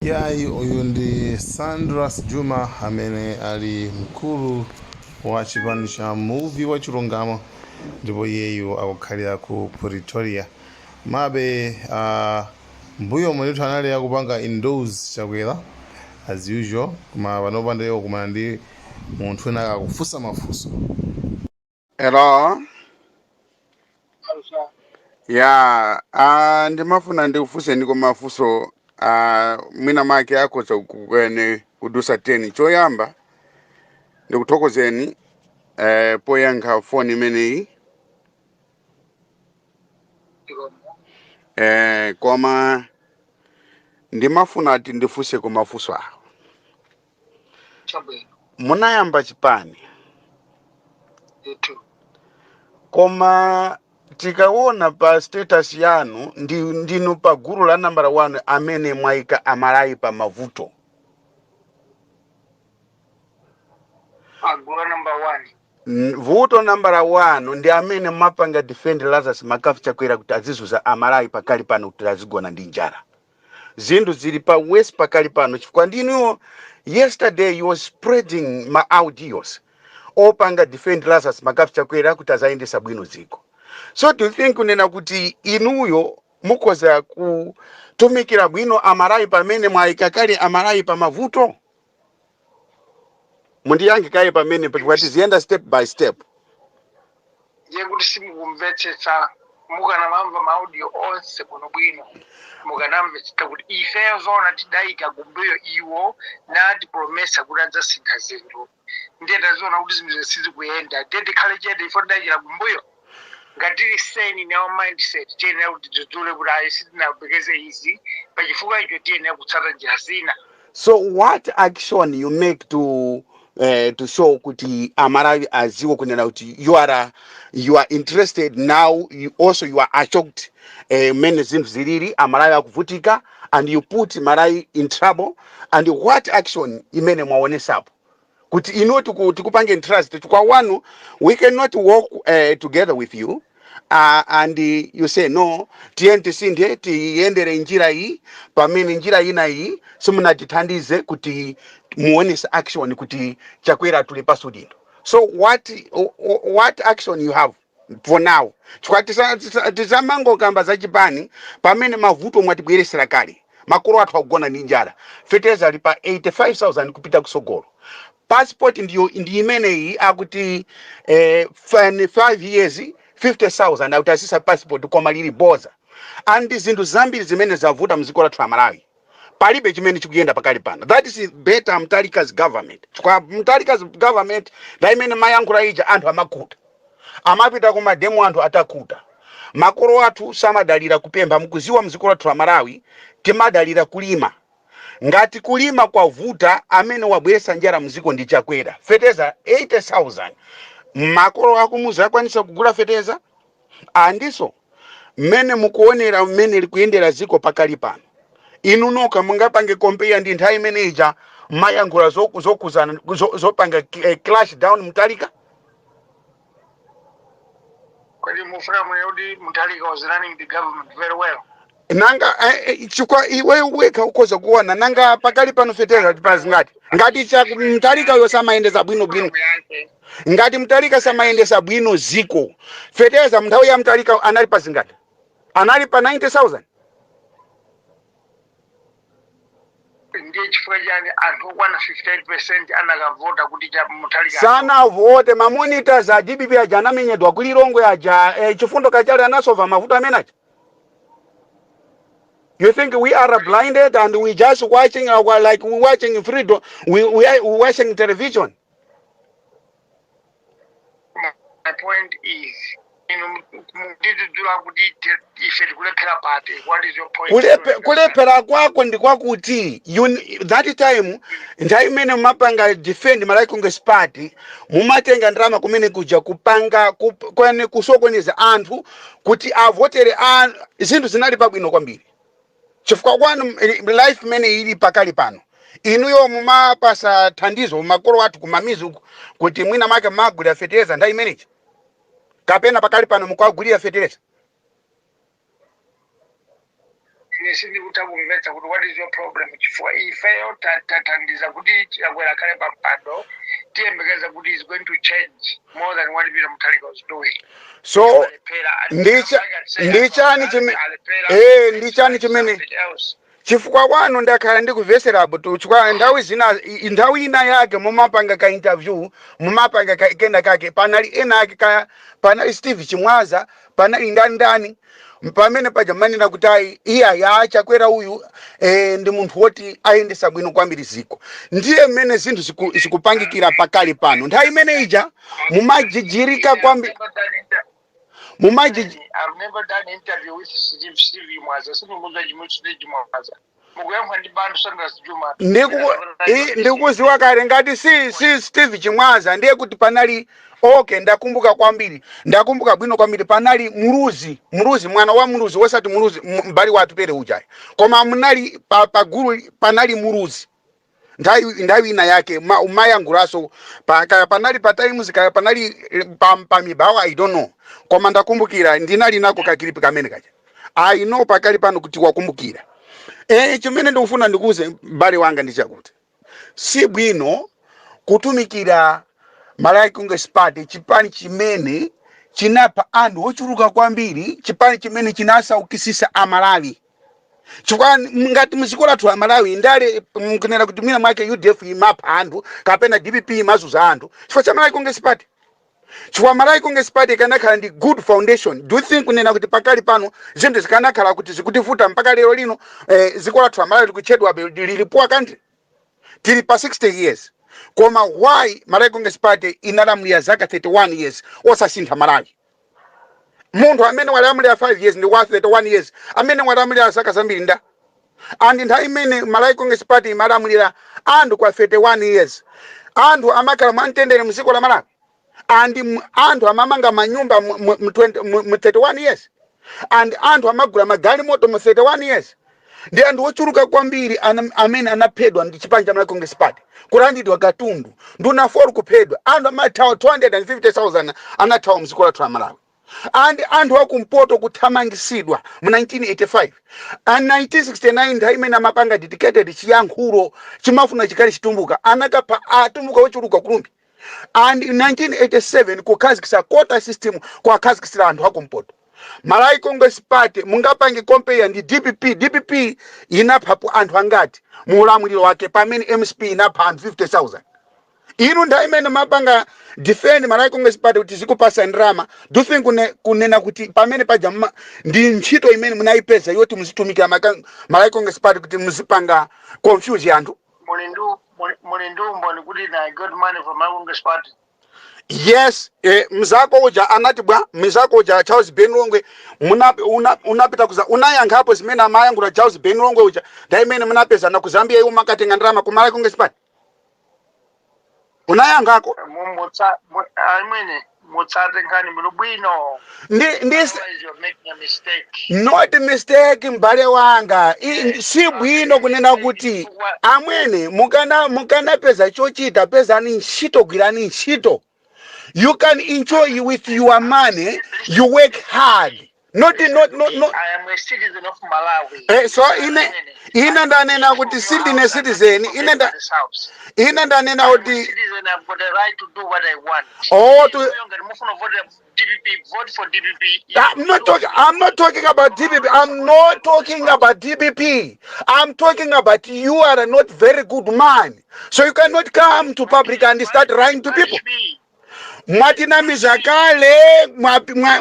Yayi, uyu ndi Sandras Juma amene ali mkulu wa chipani cha Muvi wa Chilungamo, ndipo iyeyu akukhalira ku Pretoria. Mabe mbuyo ndithu anali akupanga endorse Chakwera as usual, koma panopa ndiye wakumana ndi munthu ena akakufunsa mafunso. Hello. Ya, ndimafuna ndikufunseni koma mafunso mwina make akhoza kukene kudusa 10. Choyamba ndikuthokozeni poyankha foni imeneyi. Koma ndimafuna ati ndifunse mafunso awo. Chabwino. Munayamba chipani, Ndithu. koma tikaona pa status yanu ndinu pa gulu la nambala 1 amene mwayika Amalawi pa mavuto. Agulu number one. Vuto nambala 1 ndi amene mwapanga defend Lazarus McCarthy Chakwera kuti azizuza Amalawi pakali pano kuti azigona ndi njala. Zinthu zili pa worse pakali pano chifukwa ndinuyo. Yesterday you was spreading ma audios opanga defend Lazarus McCarthy Chakwera kuti azayendesa bwino dziko. So do you think kunena kuti inuyo mukhoza kutumikira bwino Amalawi pamene mwayika kale Amalawi pa mavuto? Mundiyankhe kaye pamene, chifukwa tiziyenda step by step. Ndiye kuti simukumvetsetsa. Mukanamamva ma audio onse bwinobwino, mukanamvetsetsa kuti ifeyo zona tidayika kumbuyo iwo natipromesa kuti adzasintha zinthu. Ndiye taziona kuti zinthu sizikuyenda, ndiye tikhale chete ifo tidayikira kumbuyo? Ngati tili sane in our mindset, tiyenera kuti tidzudzule kuti ayi, sitinapekeze izi, pachifukwa icho tiyenera kutsata njira zina. So what action you make to show kuti Amalawi aziwe kunena kuti you are interested now, you also you are shocked mene zinthu zilili, Amalawi akuvutika and you put Malawi in trouble? And what action imene mwaonesapo kuti inu tikupange trust kwa wanu, we cannot work together with you, and you say, "No, tiye tisinthe, tiyendere njira iyi," pamene njira ina iyi simunatithandize kuti muonese action kuti Chakwera tuli pasi udindo? So what action you have for now? Chifukwa tisamangokamba za chipani pamene mavuto mwatibweresera kale. Makolo athu akugona ndi njala, fetereza ali pa 85,000 kupita kusogolo, passport ndiyo ndi imeneyi akuti 5 years 50,000 akuti asisa passport, koma lili boza, and zinthu zambiri zimene zavuta mdziko lathu la Malawi. Palibe chimene chikuyenda pakali pano. That is better Mutharika's government, chifukwa Mutharika's government da imene mayankhula ija, anthu amakhuta, amapita ku ma demo anthu atakhuta. Makolo athu samadalira kupempha. Mukuziwa mdziko lathu la Malawi timadalira kulima. Ngati kulima kwavuta, amene wabweretsa njala mdziko ndi Chakwera. Feteza 80,000, makolo akumuzi akwanisa kugula feteza? Andiso mmene mukuonera mmene likuyendera dziko pakali pano, inu nokha mungapange compare ndi nthawi imene ija mayankhula zokuzana zopanga crash down Mutharika? Kodi mufuna munene kuti Mutharika was running the government very well? Nanga chifukwa iwe wekha ukhoza kuona, nanga pakali pano feteza pazingati? Ngati cha Mutharika yo samayendesa bwino bwino, Muyankhe. ngati Mutharika samayendesa bwino ziko, feteza mnthawi ya Mutharika anali pazingati? Anali pa 90,000. Ndiye chifukwa chani anthu okwana 58% anakavota kuti cha Mutharika achoke? Sanavote. Ma monitors a DPP aja anamenyedwa kulilongwe aja, Chifundo Kachale anasova mavuto amene aja. You think we are blinded and we just watching our, like we watching freedom, we are watching television? My point is, inu mukutidzudzula kuti ife tikulephera pati? What is your point? Kulephera kwako ndi kwakuti that time, nthawi imene mumapanga defend Malawi Congress Party, mumatenga ndalama kumene kuja kupanga kwene kusokoneza anthu kuti avotere. Zinthu zinali pabwino kwambiri chifukwa kwanu life imene ili pakali pano, inuyo mumapasa thandizo makolo athu kumamizi uku kuti mwina make magulira fetereza nthawi imeneyi, kapena pakali pano mukuagulira fetereza? Ine sindikutha kumvetsa kuti what is your problem, chifukwa ifeyo tathandiza kuti Chakwera akhale pa mpando, tiyembekeza kuti is going to change more than what Peter Mutharika was doing. So Alephera. Ndi chani ndi chani chimene Something else. Chifukwa kwanu ndakhala ndikuveserapo tu, chifukwa nthawi zina, nthawi ina yake mumapanga ka interview, mumapanga ka kena kake, panali ena ake ka, panali Steve Chimwaza, panali ndani ndani pamene paja, manena kuti ayi, iya ya Chakwera uyu ndi munthu woti ayendesa bwino kwambiri ziko. Ndiye mmene zinthu zikupangikira pakali pano, nthawi imene ija mumajijirika kwambiri, mumajiji I've never done interview with Steve Mwaza. Sindimuzwa chimwe Steve Mwaza. Mukuyankha ndi Bantu Saunders Juma. Ndikuziwa kale ngati si Steve Chimwaza, ndiye kuti panali, okay, ndakumbuka kwambiri, ndakumbuka bwino kwambiri, panali Muluzi, Muluzi, mwana wa Muluzi, wosati Muluzi m'bale wathu pere ujayi, koma munali pa gulu panali Muluzi. Nthawi ina yake umayankhulaso kaya panali pa Times, kaya panali pa Mibawa, I don't know, koma ndakumbukira ndinali nako ka clip kamene kaja. I know pakali pano kuti wakumbukira. Chimene ndikufuna ndikuuze, m'bale wanga, ndi chakuti si bwino kutumikira Malawi Congress Party, chipani chimene chinapha anthu ochuluka kwambiri, chipani chimene chinasaukisisa Amalawi, chifukwa ngati mdziko lathu la Malawi ndale mkunena kuti mwina mwake UDF imapha anthu kapena DPP imazuza anthu chifukwa cha Malawi Congress Party, chifukwa Malawi Congress Party ikanakhala ndi good foundation, do you think kunena kuti pakali pano zinthu zikanakhala kuti zikutivuta mpaka lero lino? Dziko lathu la Malawi likutchedwa lili poor country, tili pa 60 years, koma why Malawi Congress Party inalamulira zaka 31 years osasintha Malawi? Munthu amene walamulira 5 years ndi wa 31 years amene walamulira zaka zambiri nda, and nthawi imene Malawi Congress Party imalamulira anthu kwa 31 years, anthu amakhala mwamtendere mdziko la Malawi, and anthu amamanga manyumba mu 20 mu 31 years, and anthu amagula magalimoto mu 31 years. Ndi anthu ochuluka kwambiri amene anaphedwa ndi chipani cha Malawi Congress Party, kulandidwa katundu, nduna 4 kuphedwa, anthu amathawa, 250,000 anathawa mdziko lathu la Malawi, and anthu akumpoto kuthamangisidwa mu 1985 and 1969, nthawi imene amapanga dedicated chiyankhulo chimafuna chikhale Chitumbuka, anakapha Atumbuka ochuluka ku Rumphi, and in 1987 kukhazikisa quota system, kuwakhazikisira anthu akumpoto. Malawi Congress Party mungapange compare ndi DPP? DPP inaphapo anthu angati mu ulamuliro wake, pamene MCP inapha anthu 50,000? Inu nthawi imene mapanga defend Malawi Congress Party kuti zikupasa ndrama, do you think kunena kuti pamene paja ndi ntchito imene munayipeza yoti muzitumikira Malawi Congress Party kuti muzipanga confuse anthu? Muli ndi umboni kuti I got money from Malawi Congress Party? Yes, mzako uja anati bwa, mzako uja Charles Ben Longwe, unapita kuza unayankhapo zimene amayankhula Charles Ben Longwe uja, nthawi imene munapeza na ku Zambia, iwo makatenga ndrama ku Malawi Congress Party, unayankhako. Amwene, mutsate nkhani bwino bwino. Ndi Otherwise you're making a mistake. Not mistake, m'bale wanga. Si bwino kunena kuti, amwene, mukanapeza chochita, pezani ntchito, gwirani ntchito. You can enjoy with your money you work hard, not not not not I am a citizen of Malawi. So ine ndanena kuti sindine citizen, ine ndanena kuti Citizen, I've got a right to do what I want. Oh, to Ngati mufuna vote DPP, vote for DPP. I'm not talking about DPP. I'm not talking about DPP. I'm talking about you are a not very good man. So you cannot come to public and start lying to people. Me. Mwatinamiza kale,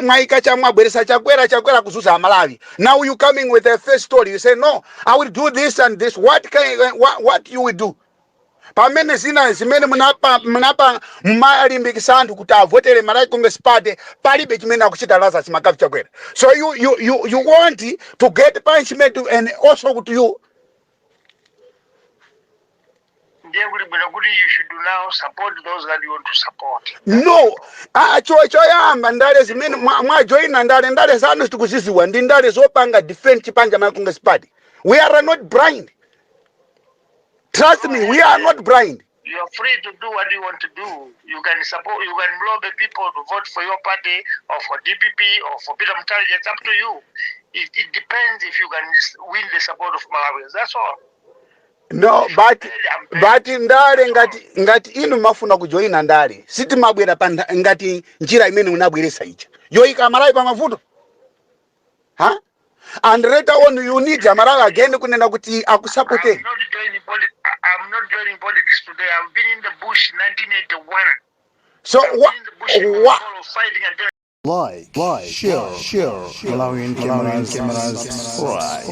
mwaika cha mwabweresa Chakwera, Chakwera kuzuza Amalawi. Now you coming with a first story. You say, "No, I will do this and this." What you will do? Pamene zina zimene munapa mumalimbikisa anthu kuti avotere Malawi Congress Party, palibe chimene akuchita Lazarus McCarthy Chakwera. So you want to get punishment and also to you. Ndiye kuli bwino kuti you should now support those that you want to support. No, ah, choyamba ndale zimene mwajoyina ndale, ndale zanu tikuziziwa, ndi ndale zopanga defend chipani cha Malawi Congress Party. We are not blind, trust me, we are not blind. You are free to do what you want to do. You can support, you can lobby people to vote for your party or for DPP or for Peter Mutharika. It's up to you. It depends if you can win the support of Malawians. That's all. No, If but I'm dead, I'm dead. But ndale That's all. ngati inu mafuna kujoyina ndale, sitimabwera pa ngati njira imene unabweresa ija yoyika Amalawi pa mavuto, ha, and later on you need Amalawi again kunena kuti I'm akusapoteni. Not joining I'm not joining politics today. I've been in the bush in 1981. So I've been in the bush in Morogoro fighting against Like, share, Malawian cameras, subscribe.